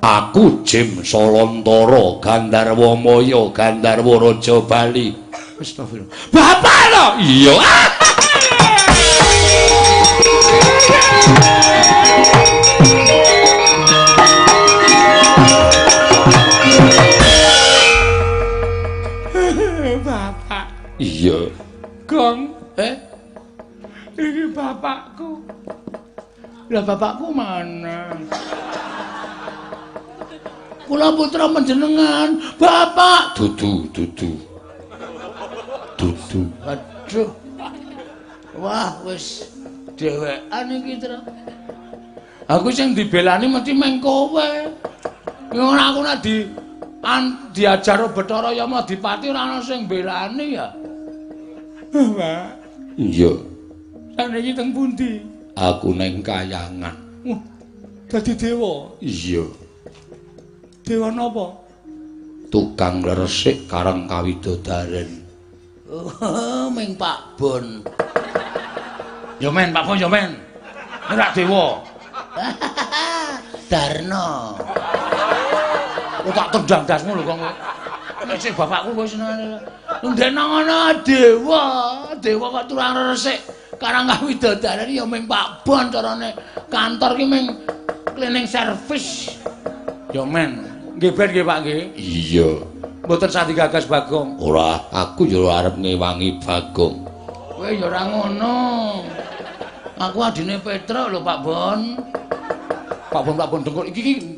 Aku Jim Solontara, Gandharwa Maya, Gandharwa Raja Bali. Astagfirullah. Bapak lho. Iya. Bapak. Iya. Gong. Ini bapakku. Lah bapakku mana? Kula putra panjenengan, bapak. Dudu, dudu. Dudu. Aduh. Wah, wis dhewekan iki, Tra. Aku sing dibelani mesti meng kowe. Ngono aku nek diajar Bathara Yama Dipati ora ana sing belani ya. Pak. Iya. Saniki teng pundi? Aku neng kayangan. Wah, dadi dewa. Iya. Dewa napa? Tukang resik karang kawidodaren. Oh, ming Pak Bon. Ya men, Pak Bon ya men. Ora dewa. Darno. Oh, tak tendang dasmu lho kok. Nek sik bapakku kowe senengane. Ndek nang ngono dewa, dewa kok tukang resik karang kawidodaren ya ming Pak Bon carane kantor ki ming cleaning service. Ya men. Nggih ben nggih Pak nggih. Iya. Mboten sah digagas Bagong. Ora, aku ya arep ngewangi Bagong. Kowe ya ora ngono. Aku adine Petruk lho Pak Bon. Pak Bon, Pak Bon dengkul iki iki